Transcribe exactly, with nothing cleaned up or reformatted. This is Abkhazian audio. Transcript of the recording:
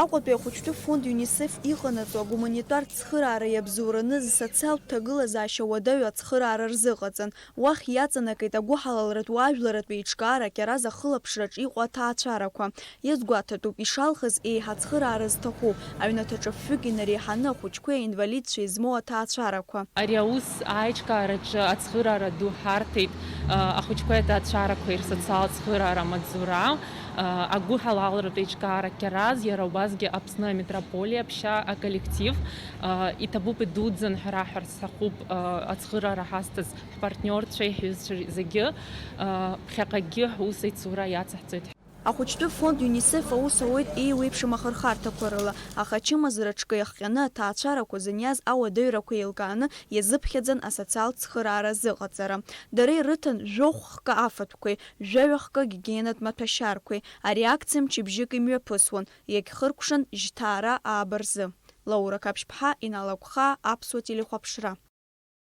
Аҟәатәи ахәыҷтәы фонд ЮНИСЕФ иҟанаҵо агуманитартә цхыраара иабзоураны зсоциалтә ҭагылазаашьа уадаҩу ацхыраара рзыҟаҵан. Уахь иаҵанакит агәыҳалалратә уаажәларратә еиҿкаара Кьараз ахылаԥшраҿ иҟоу аҭаацәарақәа. Иазгәаҭатәуп, ишалхыз еиҳа ацхыраара зҭаху, аҩнаҭаҿы фҩык инареиҳаны ахәыҷқәеи аинвалидцәеи змоу аҭаацәарақәа. Ари аус аиҿкаараҿы ацхыраара ду ҳарҭеит, а, ахәыҷқәеи аҭаацәарақәеи рсоциалтә цхыраара амаҵзура, а, агәыҳалалратә еиҿкаара Кьараз, иара убасгьы Аԥсны аметрополиа Аԥшьа аколлектив, а, иҭабуп, идуӡӡан ҳәа раҳәар сҭахуп, а, ацхыраара ҳазҭаз ҳпартниорцәеи ҳҩызцәеи зегьы, а, ԥхьаҟагьы ҳус аицура иацаҳҵоит. Ахәыҷтәы фонд ЮНИСЕФ аус ауеит еиуеиԥшым ахырхарҭақәа рыла, аха ачымазара ҽкы иахҟьаны аҭаацәарақәа зыниаз ауадаҩрақәа еилкааны иазыԥхьаӡан асоциалтә цхыраара азыҟаҵара. Дара ирыҭан жәохә хкы афатәқәеи, жәаҩа хкы агигиенатә маҭәашьарқәеи. Ари акциа мчыбжьык имҩаԥысуан, иагьхыркәшан жьҭаара ааба рзы. Лаура Қаԥшьԥҳа, Инал Агәхаа, Аԥсуа телехәаԥшра.